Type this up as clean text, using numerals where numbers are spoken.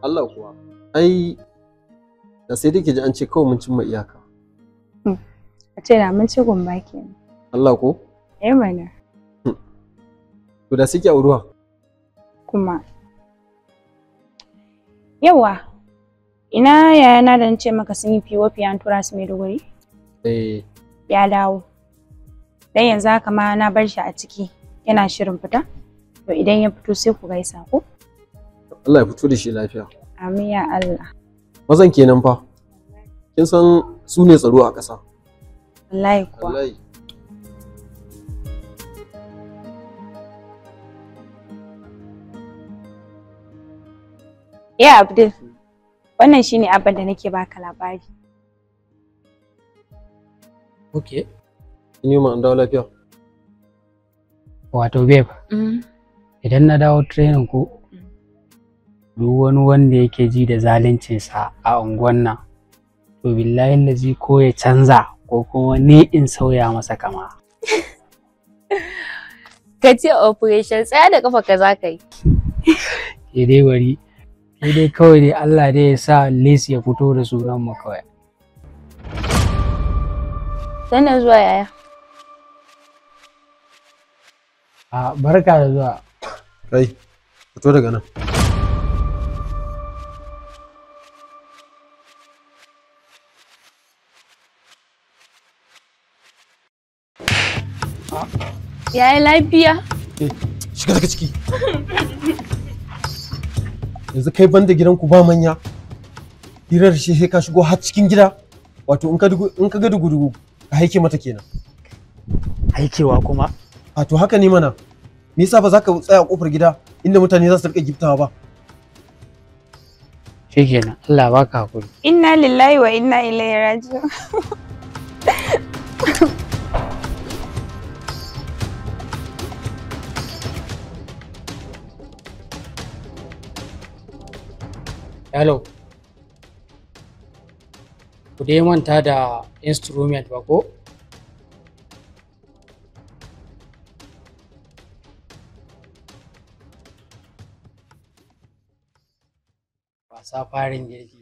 Allah kuwa. Ai da sai dai ki ji an ce kawai mun cimma iyaka. A ce da mun ci gumba kenan. Allah ko? Eh mana. To da sai ki auruwa. Kuma. Yawa. Ina yayana da nace maka sun yi POP an tura su Maiduguri? Eh. Ya dawo. Dan yanzu haka ma na bar shi a ciki yana shirin fita. To idan ya fito sai ku gaisa ko? Allah ya fito da shi lafiya. Amin ya Allah. Mazan kenan fa. Kin san su ne tsaro a ƙasa. Wallahi kuwa. Wallahi. Ya Abdul. Wannan shine abin da nake baka labari. Okay. Ni ma an dawo lafiya. Wato babe. Idan na dawo training ko duk wani wanda yake ji da zaluncinsa a unguwan nan to billahi lazi ko ya canza ko kuma ni in sauya masa kama. Ka ce operation tsaya da kafa ka za ka yi. Ke dai bari, ke dai kawai dai Allah dai ya sa Liz ya fito da sunan mu kawai. Sannan zuwa yaya. A barka da zuwa. Kai, fito daga nan. Yaya lafiya? Shiga daga ciki. Yanzu kai banda gidanku ba manya. Hirar shi sai ka shigo har cikin gida. Wato in ka ga dugu-dugu ka haike mata kenan. Haikewa kuma? A to haka ne mana. Me yasa ba za ka tsaya a kofar gida inda mutane za su rika giftawa ba? Shikenan, Allah baka hakuri. Inna lillahi wa inna ilaihi raji'un. Hello. Ku dai manta da instrument ba ko? Wasa farin girki.